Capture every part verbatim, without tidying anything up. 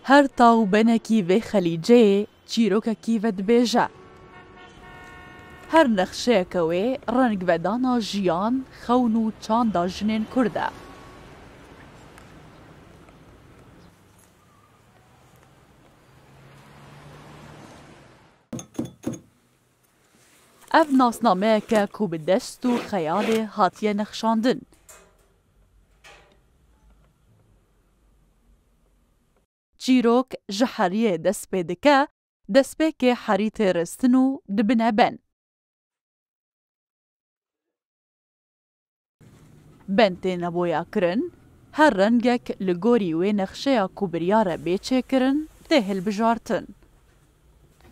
Her tawbenekî vê xelîceyê çîrokekî vedibêje. Her nexşeyeke wê rengvedana jiyan, xewn û çanda jinên Kurd e. Ev nasnameyeke ku bi dest û xeyalê hatiye nexşandin. Çîrok ji heriyê dest pê dike, destpêkê herî tê ristin û dibine ben. Ben têne boyakirin, her rengek li gorî wê nexşeya ku biryar e bê çêkirin, tê hilbijartin.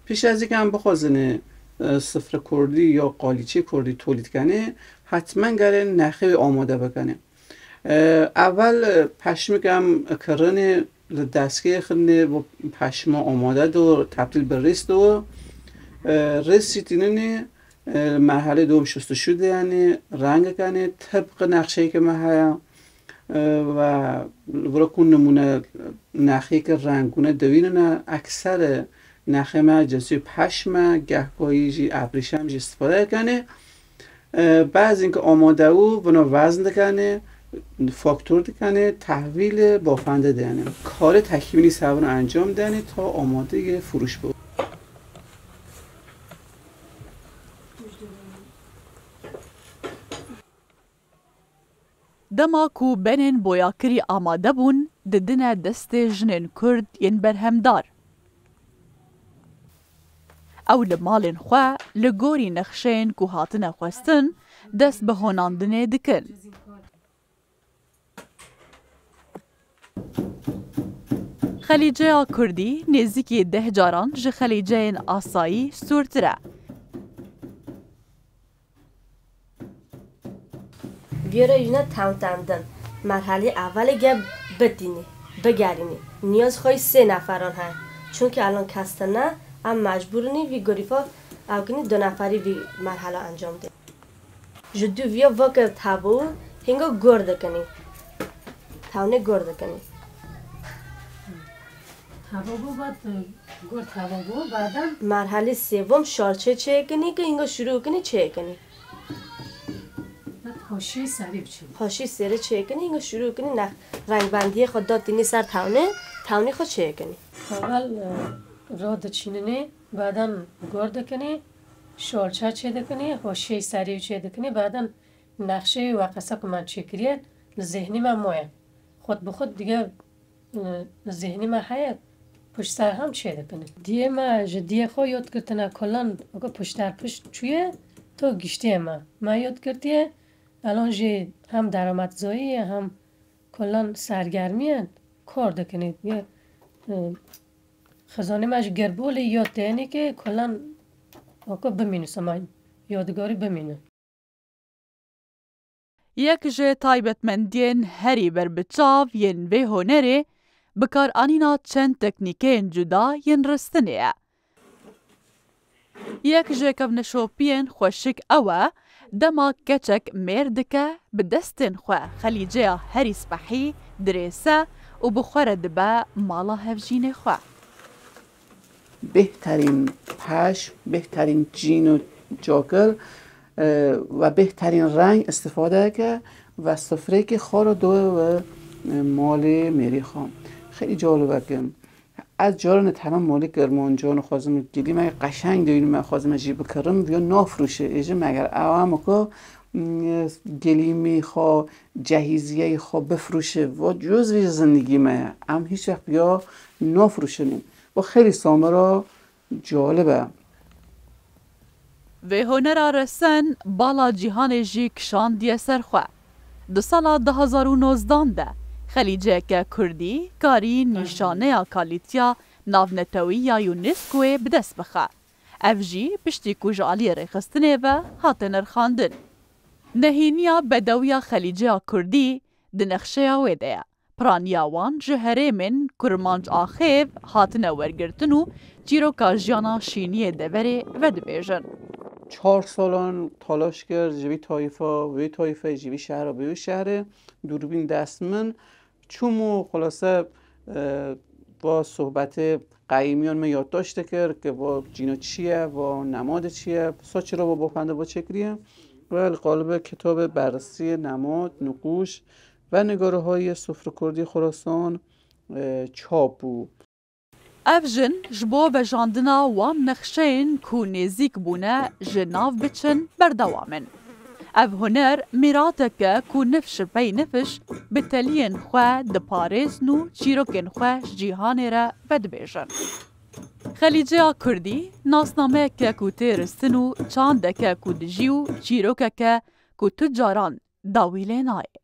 Piştî ez ê em bixwazin ê, e, sifre kurdî ya qalîçê kurdî tolîd kenê, hetmen gerê nexê wê amade bikenê. E, evel, e, peşmik em kirinê li destgehê xinê bo peşma amade do, tebdîl bi rês do. E, rês jî tîninê, e, merhelê dom şustuşu de, yanî reng kenê, tibq nexşeyê ke me heye. E, ve li vir ku nimûne nexê ke rengûne dewînine, ekser nexê me cesû peşm e, gehkoyî jî ebrîşem jî istifade kenê. E, bazên ke amade û vino wezn dikenê, faktor dikenê, tehvîl bafende diyenê. Karê tekmîlî ser vino encam denê ta amade yê furuş bo. Dema ku benên boyakirî amade bûn, didine destê jinên Kurd yên berhemdar. Ew li malên xwe li gorî nexşeyên ku hatine xwestin, dest bi honandinê dikin. Xelîceya Kurdî nêzîkî deh caran ji xelîceyên asayî stûrtir e. Vêre jine tewtendin. Merhelê evelê ge bitînî, bigerînî. Niyaz xwe yî sê neferan heye. Çunkî elon kes tune, em mecbûr inî vî gorîfa ew kinî du neferî vî merhela encam dê. Ji dû viya vake tabo hînga gor dikinî. Tewnê gor dikinî. Tabo bû, bat, e, gor tabo bû, badem. Merhelê sêvom şarçê çêkinî, ke hînga şurû kinî çêkinî. Bat hoşê serî biçin. Hoşê serî çêkinî, hînga şurû kinî, nex rengbendiyê xwe datînî ser tewnê, tewnê xwe çêkinî. Evel, e, ro diçîninê, badem gor dikinî, şarçe çêdikinî, hoşê serî çêdikinî, badem nexşeyê weqesa ku me çêkiriye, li zêhnî me maye. Xwed bi xwed dige, e, li zêhnî me heye, pişt ser hem çêdikine. Diyê me ji diyê xwe yod girtine, kulan weke pişt der pişt çûye, to giştiyê me. Me yod girtiye, elon jî hem deremetzoyî ye, hem kulan sergermî ye, kor dikinî. Ye, e, xizanê me ji gerbolê yod tênî ke kulan weke bimîne, sema yodgarî bimîne. Yek ji taybetmendiyên herî berbiçav yên vê hunerê, bikaranîna çend teknîkeyên cuda yên ristinê ye. Yek ji kevneşopiyên xweşik ew e, dema keçek mêr dike, bi destên xwe xelîceya herî spehî dirêse û bi xwe re dibe mala hevjînê xwe. Bêhterîn peşm, bêhterîn çîn û cakil, e, ve bêhterîn reng îstîfade ke ve sifreyekê xwe re doye ve, e, malê mêrê xwe. Xeylî calibek e. Ez caran dî hema malê kirmancan dixwazim, gelî me qeşeng dewînî, me xwazim jî bikirim, viya nafirûşe. Ê jî meger ew em ku, m, gelîmî xwe, cehîziyeyê xwe bifirûşe. Va cuzvê zindîgî me ye. Em hîç wext viya nafirûşinê. Va xeylî samira calib e. Vê hunera resen bala cîhanê jî kişandiye ser xwe. Di sala du hazar û nozdan de xelîceyeke kurdî karî nîşaneya kalîtiya navnetewî ya UNESCOyê bi dest bixe. Ev jî piştî ku ji aliyê rêxistinê ve hate nirxandin. Nehîniya bedewiya xelîceya kurdî di nexşeya wê de ye. Piraniya wan ji herêmên Kurmanc Axêv hatine wergirtin û çîroka jiyana şîniyê deverê vedibêjin. Çar salan talaş kir ji vî tayîfa, vê tayîfê, ji vî şehra, bi wî şehrê dûrbîn dest min. Çûm û xulase, e, با صحبت قدیمیان من یادداشت کرد که با جینا چیه، با نماد چیه، سا چرا با بافنده با چکریه و قالب کتاب بررسی نماد، نقوش و نگاره های سفره کردی خراسان چاپ بوو. Ev jin ji bo vejandina wan nexşeyên ku nêzîk bûne ji nav biçin berdewam in. Ev huner mîratek e ku nifiş pey nifiş bi teliyên xwe diparêzin û çîrokên xwe ji cîhanê re vedibêjin. Xelîceya Kurdî nasnameyek e ku tê ristin û çandek e ku dijî û çîrokek e ku tu caran dawî lê nayê.